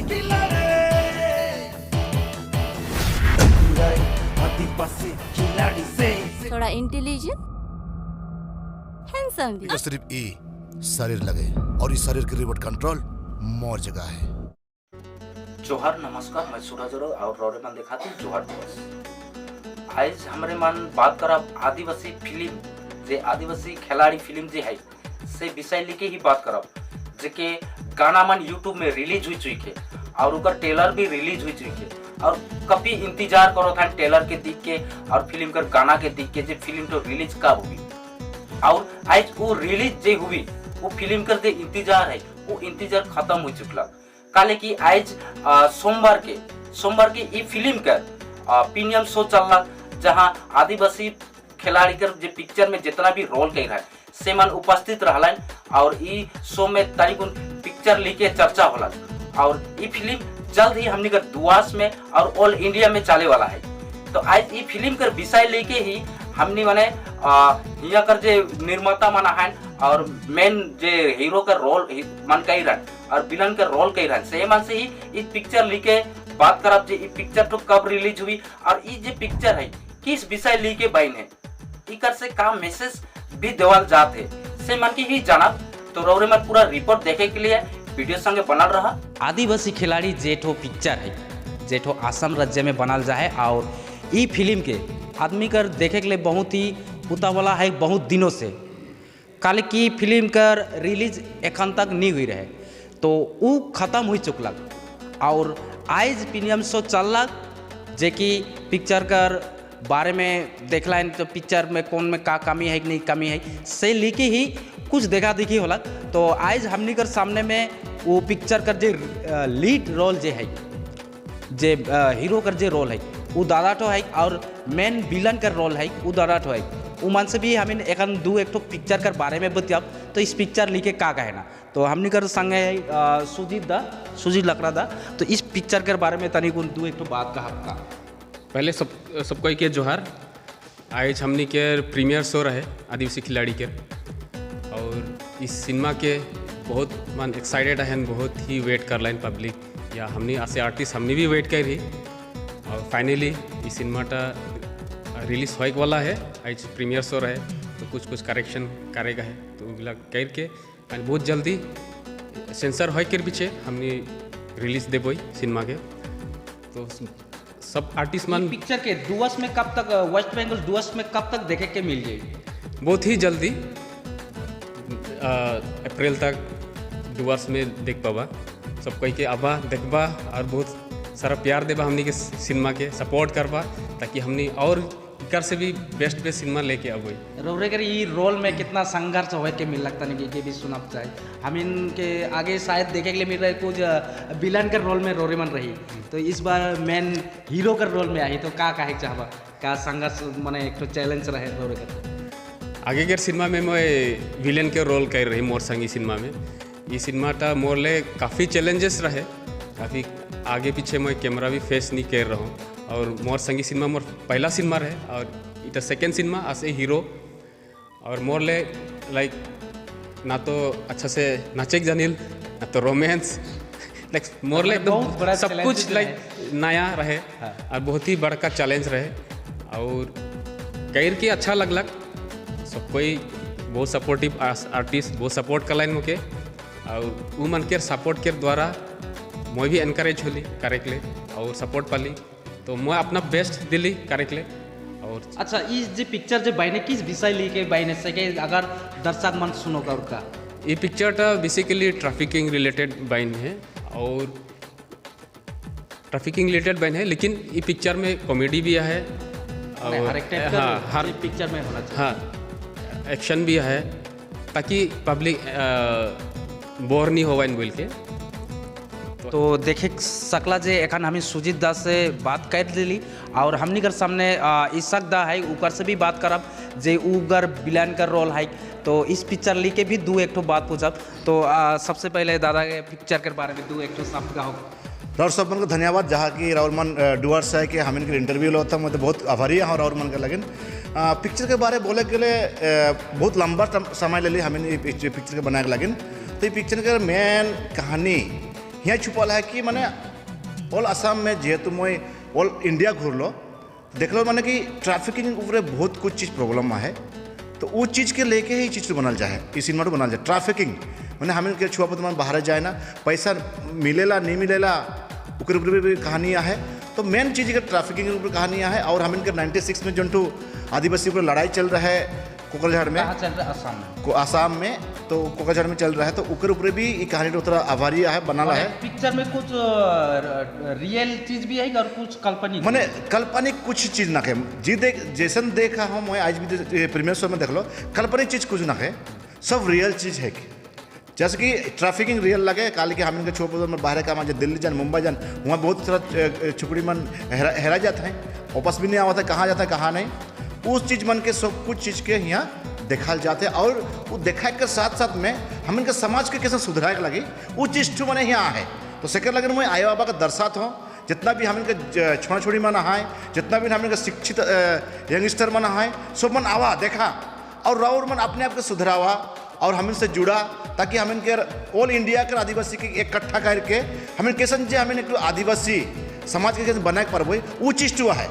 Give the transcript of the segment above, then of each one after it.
खिलाड़ी, आदिवासी खिलाड़ी से। थोड़ा इंटेलिजेंट, हैंडसम भी। तो सिर्फ ई शरीर लगे और इस शरीर के रिमोट कंट्रोल मोर जगह है। जोहार, नमस्कार। मैं सूरज और रौरे मन देखाती जोहार दिवस। आज हमरे मन बात करब आदिवासी फिल्म, जे आदिवासी खिलाड़ी फिल्म जे है, से विषय लेके ही बात करब, जेके गाना मन यूट्यूब में रिलीज हुई चुके और ओकर ट्रेलर भी रिलीज हुई चुके और काफी इंतजार करो था ट्रेलर के देख के और फिल्म कर गाना के देख के, जे फिल्म तो रिलीज कब हुई। और आज वो रिलीज जे हुई, वो फिल्म कर जे इंतजार है, वो इंतजार खत्म हो चुकला। काले कि आज सोमवार के ई फिल्म कर प्रीमियर शो चलला, जहां आदिवासी खिलाड़ी कर जे पिक्चर में जितना भी रोल कर रहा है, से मन उपस्थित रहलन और ई शो में तनिकुन पिक्चर लेके चर्चा होला। और ई फिल्म जल्द ही हमनी कर दुआस में और ऑल इंडिया में चले वाला है। तो आज ई फिल्म कर विषय लेके ही हमनी माने हिया कर जे निर्माता माना है और मेन जे हीरो का रोल मन कही रहन और विलन का रोल कही रहन, से मन से ही इस पिक्चर लेके बात करब, जे ई पिक्चर तो कब रिलीज हुई और ई जे पिक्चर है, किस विषय लेके बन है, इकर से का मैसेज भी देवल जात है, से मन की ही जानब। तो रौरे मन पूरा रिपोर्ट देखे के लिए वीडियो संगे बनल रहा। आदिवासी खिलाड़ी जेठो पिक्चर है, जेठो आसाम राज्य में बनल जाए और ई फिल्म के आदमी कर देखे के लिए बहुत ही उतावला है बहुत दिनों से। काले की फिल्म कर रिलीज एखन तक नहीं हुई रहे, तो ऊ खत्म हो चुकलक और आज प्रीमियर शो चललक, जे कि पिक्चर कर बारे में देखला तो पिक्चर में कौन में का कमी है कि नहीं कमी है, से लेके ही कुछ देखा देखी होला। तो आज हमनी कर सामने में वो पिक्चर कर जे लीड रोल जे है, जे हीरो कर जे रोल है, वो दादा तो है और मेन विलन कर रोल है, वो दादा तो है। वो मन से भी हमें एखन दू एक ठो पिक्चर कर बारे में बतियाब। तो इस पिक्चर लिखे का कहना, तो हमनी कर संगे है सुजीत दा, सुजीत लकड़ा दा। तो इस पिक्चर कर बारे में तनिक दू एक ठो बात कहा का। पहले सब सबको के जोहार। आज हमनी के प्रीमियर शो रहे आदिवासी खिलाड़ी के और इस सिनेमा के बहुत मन एक्साइटेड है, बहुत ही वेट कर लाइन पब्लिक या हमनी आसे आर्टिस्ट, हमनी भी वेट कर रही और फाइनली इस सिनेमाटा रिलीज होए वाला है। आज प्रीमियर शो रहे तो कुछ कुछ करेक्शन करेगा है, तो उगला करके एंड बहुत जल्दी सेंसर होए के पीछे हमनी रिलीज देबोई सिनेमा के। तो सब आर्टिस्ट मन पिक्चर के डुअर्स में कब तक, वेस्ट बंगाल डुअर्स में कब तक देखे के मिल जाएगी? बहुत ही जल्दी, अप्रैल तक डुअर्स में देख पाबा। सब कह के आबा, देखबा और बहुत सारा प्यार देबा, हमनी के सिनेमा के सपोर्ट करबा, ताकि हमनी और कर से भी बेस्ट बेस्ट सिनेमा लेके अबोई। रौरे कर ई रोल में कितना संघर्ष होए के मिल लगता नहीं के भी सुनब चाहे। हम इनके आगे शायद देखे के लिए मिल रहा है कुछ विलन के रोल में रोरे मन रही, तो इस बार मेन हीरो के रोल में आई, तो का कहे चाहबा, का संघर्ष माने एक तो चैलेंज रहे रोरे कर? आगे के सिनेमा में मैं विलेन के रोल कर रही मोर संगी सिनेमा में। ये सिनेमा टा मोर ले काफ़ी चैलेंजेस रहे, काफ़ी आगे पीछे मैं कैमरा भी फेस नहीं कर रहा हूँ और मोर संगी सिनेमा मोर पहला सिनेमा रहे और इटा सेकेंड सिनेमा आस ए हीरो और मोर ले लाइक ना तो अच्छा से नाचे जानिल, ना तो रोमांस, लाइक मोर ले एकदम बहुत बड़ा सब कुछ challenges। लाइक नया रहे और बहुत ही बड़का चैलेंज रहे और कर के अच्छा लगलक। सब कोई बहुत सपोर्टिव आर्टिस्ट, बहुत सपोर्ट कलाइन मोके और उ मन के सपोर्ट के द्वारा मैं भी एनकरेज होली करे के लिए और सपोर्ट पाली, तो मैं अपना बेस्ट दिली करे के लिए और अच्छा, ई जे पिक्चर जे बने, किस विषय लेके बने से के अगर दर्शक मन सुनो का उनका? ये पिक्चर टा बेसिकली ट्रैफिकिंग रिलेटेड बाइन है और ट्रैफिकिंग रिलेटेड बाइन है, लेकिन ये पिक्चर में कॉमेडी भी है और हर एक टाइप का। हाँ, हर पिक्चर में होना चाहिए। हाँ, एक्शन भी है ताकि पब्लिक बोर नहीं होवा इन बोल के। तो देखे सकला जे एखन हमें सुजीत दास से बात कर दिली और हमनी कर सामने ईशक दा है, ऊपर से भी बात करब जे उगर विलन कर रोल है, तो इस पिक्चर ली के भी दू एक ठो बात पूछब। तो सबसे पहले दादा के पिक्चर के बारे में दू एक ठो शब्द कहो। राउर सब मन को धन्यवाद, जहाँ की राउर मन डुअर्स है कि हमें इंटरव्यू लो था, मैं तो बहुत आभारी हूँ राउर मन के। लगिन पिक्चर के बारे बोले के लिए बहुत लंबा समय ले ली हमें पिक्चर के बनाए के। लगिन तो ये पिक्चर के मेन कहानी यहाँ छुपल है कि माने ऑल आसाम में जेहेतु मैं ऑल इंडिया घूरलो देखलो माने कि ट्रैफिकिंग ऊपर बहुत कुछ चीज़ प्रॉब्लम है, तो वो चीज़ के लेके ही चीज़ बनल जाए, इस सिनेमा बनल जाए। ट्रैफिकिंग माने हमें के छुआ मन बाहर जाए ना, पैसा मिलेला नहीं मिलेला ऊपर ऊपर भी कहानियाँ है। तो मेन चीज़ के ट्रैफिकिंग ऊपर कहानियाँ है। और हम इनके 96 में जो आदिवासी ऊपर लड़ाई चल रहा है कोकराझाड़ में, चल रहा है आसाम में, आसाम में तो कोकराझाड़ में चल रहा है, तो ऊपर ऊपर भी ये कहानी थोड़ा आभारी है बनाला है। पिक्चर में कुछ रियल चीज भी है और कुछ काल्पनिक, माने काल्पनिक कुछ चीज ना है जी। देख जैसन देखा हम आज भी प्रीमियर शो में देख लो, काल्पनिक चीज कुछ ना है, सब रियल चीज है। जैसे कि ट्रैफिकिंग रियल लगे, काल के हम इनके छोप में बाहर काम दिल्ली जान मुंबई जान, वहाँ बहुत सारा छुकड़ी मन हेरा जाता है, वापस भी नहीं आता, कहाँ जाता है कहाँ नहीं, उस चीज़ मन के सब कुछ चीज़ के यहाँ देखा जाते हैं। और वो देखा के साथ साथ में हम इनके समाज के कैसे सुधराए के लगी वो चीज़ तो मैंने यहाँ है। तो सेकर लगे मैं आयो बाबा का दर्शात हूँ, जितना भी हम इनके छोड़ा छोड़ी मन आए, जितना भी हम इनके शिक्षित यंगस्टर मन आए, सब मन आवा देखा और राउर मन अपने आप के सुधरावा और हम इनसे जुड़ा, ताकि हम इनके ऑल इंडिया के आदिवासी के इकट्ठा करके हम कैसे जे हम एक आदिवासी समाज के कैसे बनाए पारबो वो चीज़ तो है।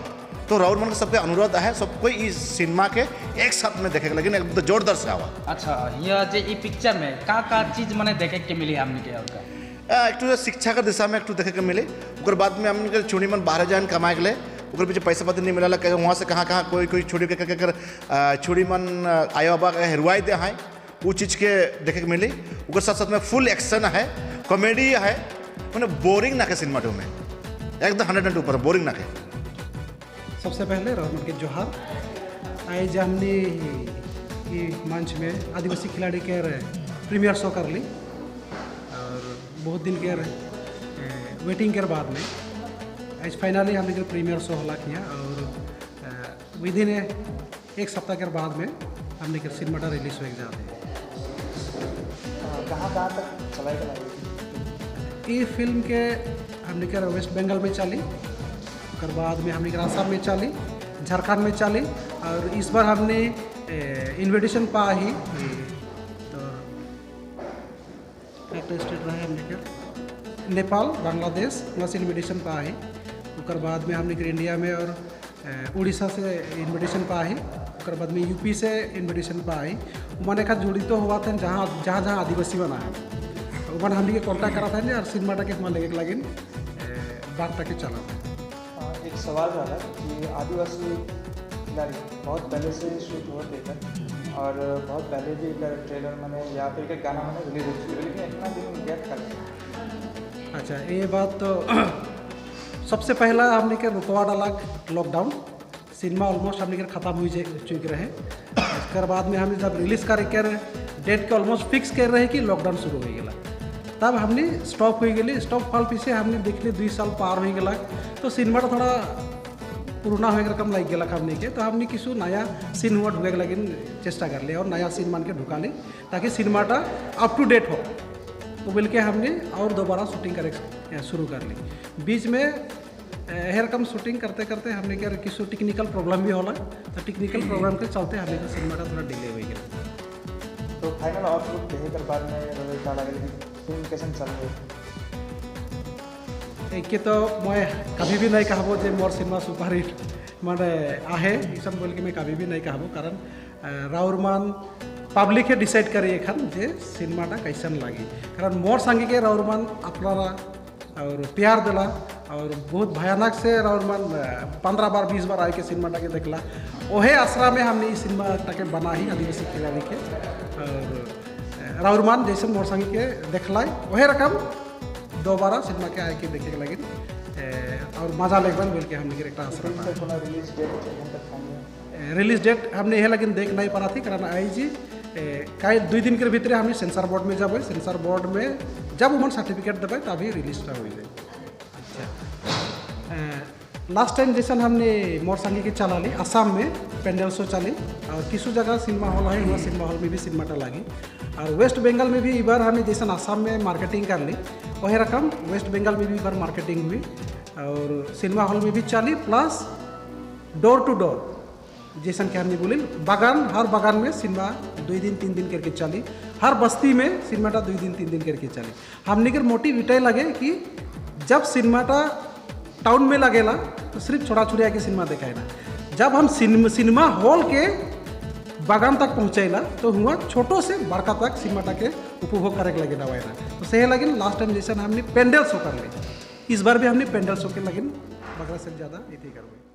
तो राउर मन सबके अनुरोध है सब कोई इस सिनेमा के एक साथ में देखे, लेकिन एकदम जोरदार से आवा। अच्छा, यह जे ई पिक्चर में का का चीज मने देखे के मिली हमने के और का? एक तो शिक्षा के दिशा में एक तो देखे के मिले, ओकर बाद में हमने छुड़ी मन बाहर जान कमाए के लिए, ओकर पीछे पैसा पाती नहीं मिला, वहाँ से कहाँ कहाँ कोई कोई छुड़ी के कर छुड़ी मन आयो बाबा हेरुआई दे है, वो चीज़ के देखे के मिली। ओकर साथ साथ में फुल एक्शन है, कॉमेडी है, मैंने बोरिंग ना के सिनेमा में एकदम 102% बोरिंग ना के। सबसे पहले राहुल के जोहार। आज हमने ये मंच में आदिवासी खिलाड़ी के प्रीमियर शो कर ली और बहुत दिन के वेटिंग के बाद में आज फाइनली हमने के प्रीमियर शो होला किया और विद इन एक सप्ताह के बाद में हमने के सिनेमा रिलीज हो जाते हैं। कहाँ कहाँ तक चलाएगा ये फिल्म के? हमने के वेस्ट बंगाल में चली, उसके बाद में हमने आसाम में चली, झारखंड में चली और इस बार हमने इन्विटेशन पा ही तो स्टेट रहा है हमने के नेपाल, बांग्लादेश वहाँ से इन्विटेशन पा ही। उसके बाद में हमने के इंडिया में और उड़ीसा से इन्विटेशन पा ही, उसके बाद में यूपी से इन्विटेशन पा ही। मैंने खा जुड़ी तो हुआ था जहाँ जहाँ जहाँ आदिवासी बना है मन हमने के कॉन्टैक्ट करा था और सिनेमा के हमारे लेके लगिन बात तक चला था। एक सवाल रहा कि आदिवासी खिलाड़ी बहुत पहले से शूट हो रहे थे और बहुत पहले भी एक ट्रेलर मैंने या फिर एक गाना मैंने रिलीज हो चुकी है, लेकिन इतना दिन गैप कर। अच्छा, ये बात तो सबसे पहला हमने के रुकवा डाला लॉकडाउन, सिनेमा ऑलमोस्ट हमने के ख़त्म हो चुके रहे। उसके बाद में हमने जब रिलीज़ करे डेट के ऑलमोस्ट फिक्स कर रहे कि लॉकडाउन शुरू हो गया, तब हमने स्टॉप हो गई। स्टॉप फल पीछे हमने देख ली 2 साल पार हो गया, तो सिनेमा थोड़ा पुराना हो रकम लग गया हमने के, तो हमने किसी नया सीन हुआ ढुके लगे चेष्टा कर ले और नया सीन मान के ढुका ली ताकि सिनेमाटा अप टू डेट हो। तो बोल के हमने और दोबारा शूटिंग करे शुरू कर ली। बीच में रकम शूटिंग करते करते हमने क्या किसी टेक्निकल प्रॉब्लम भी होला, तो टेक्निकल प्रॉब्लम के चलते हमने सिनेमा थोड़ा डिले हो गया। तो फाइनल आउटपुट देखे के बाद में फिल्म कैसे चल रही है? तो मैं कभी भी नहीं कहबो जे मोर सिनेमा सुपरहिट माने आहे ये सब बोल के मैं कभी भी नहीं कहबो, कारण राउरमान पब्लिक डिसाइड करे एखान जे सिनेमाटा कैसन लगी। कारण मोर संगे के राउरमान अपना और प्यार दिला और बहुत भयानक से राउरमान 15 बार 20 बार आए के सिनेमाटा के देखला, ओहे आसरा में हमने इस सिनेमाटा के बना ही आदिवासी खिलाड़ी के। और राउरमान जैसे मोर संगे के देखला वह रकम दोबारा सिनेमा के आए के देखे के लगे और मजा लेगबन बोल के हमने एक आसरा। रिलीज डेट हमने यह लेकिन देख नहीं पा थी, कारण आई जी कई 2 दिन के भीतर हमने सेंसर बोर्ड में जब सेंसर बोर्ड में जब उमन सर्टिफिकेट देवे तभी रिलीज हो जाए। अच्छा, लास्ट टाइम जैसा हमने मोर संगी के चला ली आसाम में पेंडल शो चली और किसी जगह सिनेमा हॉल है वहाँ सिनेमा हॉल में भी सिनेमाटा लगी और वेस्ट बंगाल में भी एक बार हमें जैसा आसाम में मार्केटिंग कर ली वही रकम वेस्ट बंगाल में भी एक बार मार्केटिंग हुई और सिनेमा हॉल में भी चली, प्लस डोर टू डोर जैसा कि हमने बोली बागान, हर बागान में सिनेमा 2 दिन 3 दिन करके चली। हर बस्ती में सिनेमाटा 2 दिन 3 दिन करके चली। हमने के मोटिव इटाई लगे कि जब सिनेमाटा टाउन में लगेला तो सिर्फ छोड़ा छुड़िया के सिनेमा देखाएला। जब हम सिनेमा हॉल के बागान तक पहुँचैला तो हुआ छोटो से बड़का तक सिनेमाटा के उपभोग करे के लगे आवेला। तो सही लगिन लास्ट टाइम जैसे हमने पेंडल शो कर ली, इस बार भी हमने पेंडल शो के लगिन बगरा से ज़्यादा इतनी करबे।